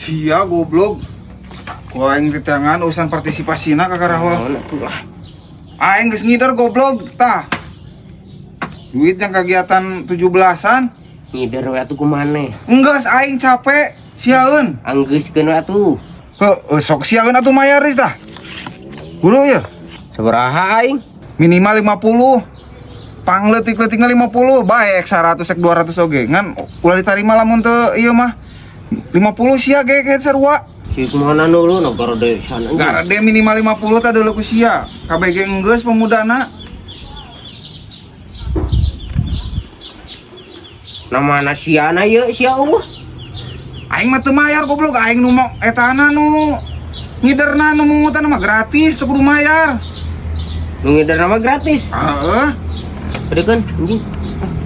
Sia goblok. Ku aing titeangan urusan partisipasina ka karahol. Naon atuh lah. Aing geus ngider goblok tah. Duit yang kegiatan 17-an. Ngider we atuh kumaneh. Enggeus aing capek siaeun. Anggeuskeun we atuh. Heueuh sok siaeun atuh mayar tah. Buru ya. Sabaraha aing? Minimal 50. Pangleutik-leutikna 50, bae 100 ek 200 oge. Ngan ulah ditarima lamun teu ieu mah. 50 sia ge ge sarua. Cik mana dulu no garede sana. Garede minimal 50 tah deuleu ku sia. KBG enggeus pemudana. Namana siana ieu sia eueuh. Aing mah teu mayar goblok, aing nu mau etana nu ngiderna nu mungutan mah gratis teu kudu mayar. Nu ngiderna mah gratis. Heeh. Kadikeun anjing.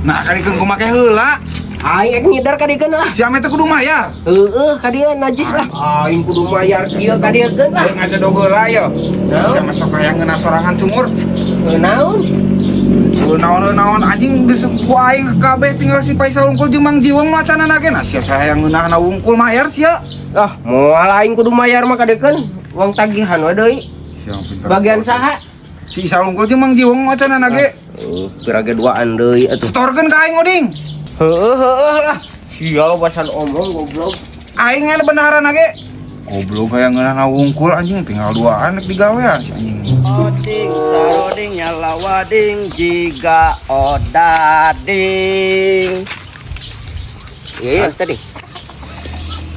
Nah, kadikeun kumake heula. Aing ek ngider kadikeun lah. Sia mah teu kudu mayar. Heeh, kadieu najis lah. Aing kudu mayar kieu kadiekeun lah. Ngajedog heula ye. Sia mah sok hayang ngeunah sorangan cungur. Heuh naon? Heuh naon anjing geus ku aing kabeh tinggal si Faisal wungkul jeung Mang Jiweng mah acanana ge. Nah sia hayang ngeunahna wungkul mayar sia. Ah, moal aing kudu mayar mah kadiekeun. Wong tagihan we deui. Sia pinter. Bagian saha? Si Isal wungkul jeung Mang Jiweng mah acanana ge. Heuh, pira ge duaan deui atuh. Setorkeun ka aing oding. Heeh heeh lah. Sia basan omong goblok. Aing aya bendaharana ge. Goblok hayang ngeunahna wungkul anjing tinggal duaan rek digawean si anjing. Oding saroding nyala wading jiga odading. Iya tadi.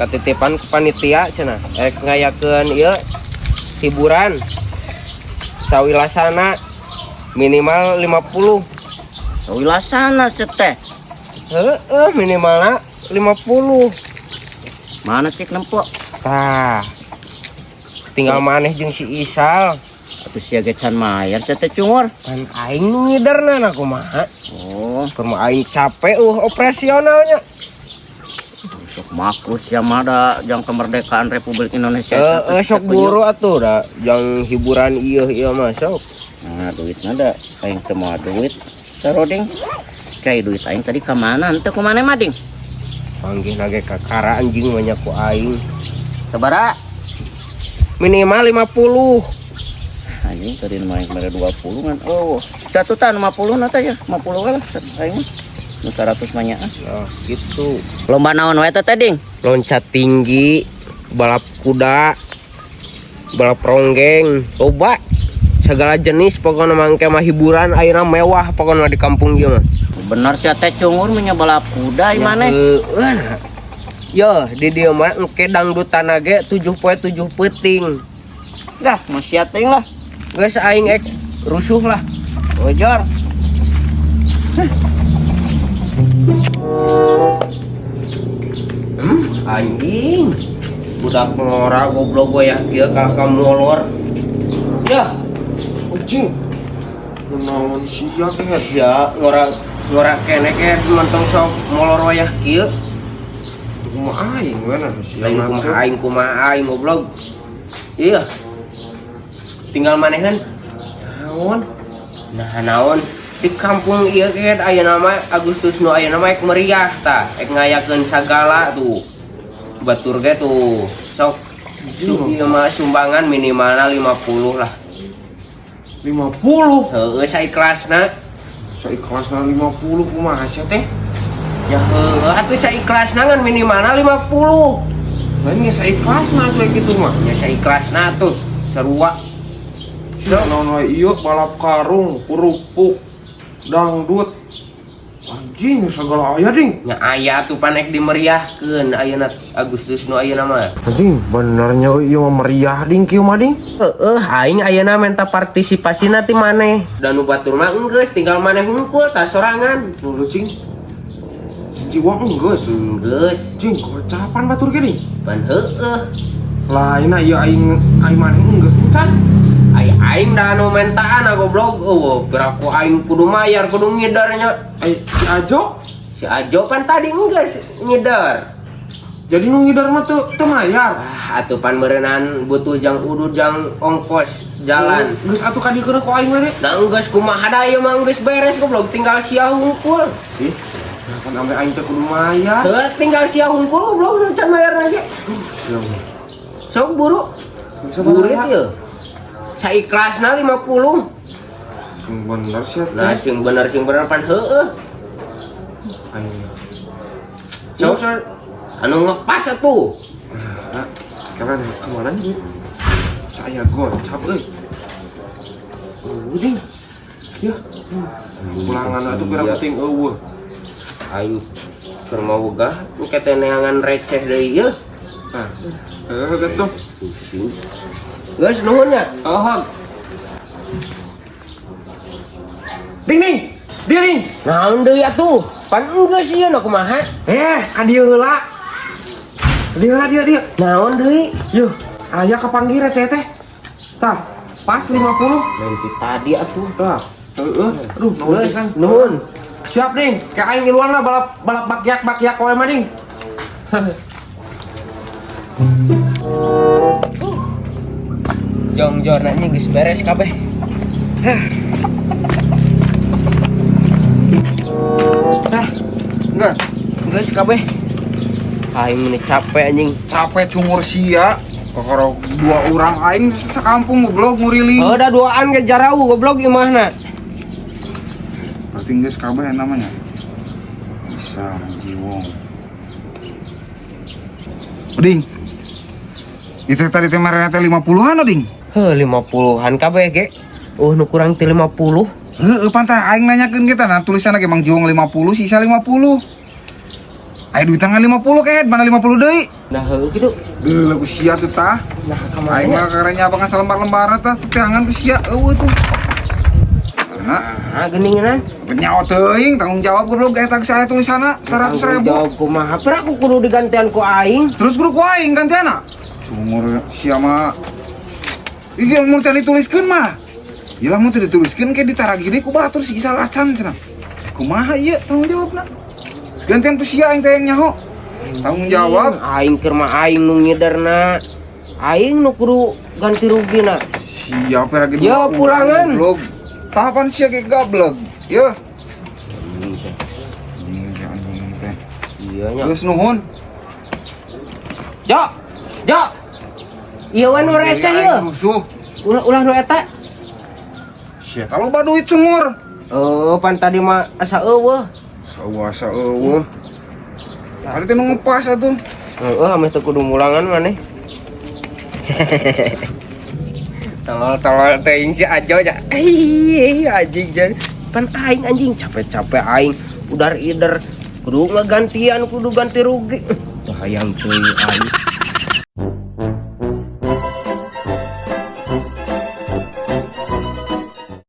Katitipan ke panitia cenah rek ngayakeun ieu hiburan. Sawilasana minimal 50. Sawilasana seteh. Heeh, minimalna 50. Mana cik nempo? Tah. Tinggal maneh jeung si Isal. Atuh sia ge can mayar sia teh cungur. Pan aing nu ngiderna na kumaha? Oh, kumaha aing capek operasionalnya. Sok makus sia mah da jang kemerdekaan Republik Indonesia. Heeh, sok buru atuh da jang hiburan ieu ieu mah sok. Nah, duitna da aing teu moal duit. Saroding. Kayak duit aing tadi ka mana? Henteu ku maneh mah ding. Panggih nage kakara anjing banyak ku aing. Sabaraha? Minimal 50. Anjing tadi mah aing mere 20 ngan. Oh, satu tan 50 na teh ya. 50 lah aing mah. Nu 100 mah nya. Nah, gitu. Lomba naon wae teh ding? Loncat tinggi, balap kuda, balap ronggeng, loba segala jenis pokoknya mangke mah hiburan ayeuna mewah pokoknya di kampung ieu mah. Bener sia teh cungur mah balap kuda ieu maneh. Heeh. Nah. Yo, di dieu mah engke dangdutan ge 7 poe 7 peuting. Dah, mah sia teuing lah. Geus aing ek rusuh lah. Ojor. Anjing. Budak ngora goblok goyah kieu kalah ka molor. Ya, anjing. Naon sia teh? Ya, ngora ngora kene ke mentong sok molor wayah kieu. Kumaha aing we nah sia. Lain kumaha aing kumaha aing goblok. Iya. Tinggal manehan. Naon? Nah, naon? Di kampung ieu ke ayeuna mah Agustus nu ayeuna mah ek meriah tah, ek ngayakeun sagala tuh. Batur ge tuh. Sok ieu mah sumbangan minimalna 50 lah. 50? Heeh, saikhlasna. Saikhlasna 50 kumaha sia teh? Ya heueuh atuh saikhlasna ngan minimalna 50. Lain nya saikhlasna atuh kitu mah. Nya saikhlasna atuh sarua. Sia naon wae ieu balap karung, kerupuk, dangdut. Anjing segala aya ding. Nya aya tuh pan ek dimeriahkeun ayeuna Agustus nu ayeuna mah. Anjing benernya ieu mah meriah ding kieu mah ding. Heeh, aing ayeuna menta partisipasina ti maneh. Da nu batur mah enggeus tinggal maneh hungkul tah sorangan. Lho cing. Jiwa enggeus. Enggeus. Cing gocapan batur ge ding. Pan heueuh. Lain ieu aing aing maneh enggeus encan. Ai aing da anu mentaan goblok eueuh piraku aing kudu mayar kudu ngidernya. Ai si Ajo? Si Ajo kan tadi enggeus ngider. Jadi nu ngider mah teu mayar. Ah atuh pan meureunaan butuh jang udud jang ongkos jalan. Geus atuh ka dieu ku aing mah. Nah enggeus kumaha da ieu mah enggeus beres goblok tinggal sia hungkul. Ih. Nah, kan ambe aing teh kudu mayar. Heuh, tinggal sia hungkul goblok nu can mayar lagi. Sok buru. Burit ieu. Saikhlasna 50. Sing bener sih. Nah, sing bener pan heueuh. Aing. Sok anu ngepas atuh. Nah, karena kemana sih? Saya gocap euy. Ding. Ya. Pulangan atuh kira penting eueuh. Aing keur mawegah engke teh neangan receh deui yeuh. Nah, heuh gitu. Pusing. Geus nuhun nya. Oh. Ding ding. Ding. Naon deui atuh? Pan geus ieu nu kumaha? Ka dieu heula. Dieu heula dieu dieu. Naon deui? Yuh, aya kapanggih receh teh. Tah, pas 50. Lain ti tadi atuh. Tah, heueuh. Aduh, nuhun pisan. Nuhun. Siap ding, kayak aing ngiluan lah balap balap bakyak kowe mah ding. Jongjor anjing geus beres kabeh. Hah. Enggak. Geus kabeh. Aing meni capek anjing. Capek cungur sia. Kokoro dua orang aing sekampung goblok nguriling. Oh, da duaan ge jarauh goblok imahna. Berarti geus kabeh namanya. Bisa jiwong. Ding. Itu tadi teh marena teh 50-an ding. Heuh, 50-an kabeh ge. Nu kurang ti 50. Heueuh pantai aing nanyakeun kita nah tulisanna ge Mang Jiwong 50 sisa 50. Aya duit tangan 50 kehed mana 50 deui. Nah heueuh kitu. Geuleuh ku sia teh tah. Nah kamana? Aing mah karenya abangan salembar-lembar tah teangan ku sia eueuh tuh. Nah, geuningan. Nyawa teuing tanggung jawab goblok eta geus aya tulisanna 100.000. Jawab kumaha? Pira aku kudu digantian ku aing. Terus kudu ku aing gantianna. Cungur sia mah. Ieu mun can dituliskeun mah. Ieu lah mun teu dituliskeun ke ditaragi deui ku batur si Isa lacan cenah. Kumaha ieu tanggung jawabna? Gantian ku sia aing teh yang nyaho. Tanggung jawab aing keur mah aing nu ngiderna. Aing nu kudu ganti rugina. Siap lagi ya pulangan. Goblok. Tahapan sia ge gablek. Yeuh. Iya nya. Geus nuhun. Jo. Jo. Ieu we nu receh ieu. Ulah nu eta. Sia ta loba duit cungur. Oh, pan tadi mah asa eueuh. Asa eueuh. Tadi teh nu ngepas atuh. Heeh, ameh teu kudu mulangan maneh. Tolol-tolol teuing si Ajo nya. Ih, anjing jan. Pan aing anjing capek-capek aing udar ider kudu ngagantian kudu ganti rugi. Teu hayang teuing aing.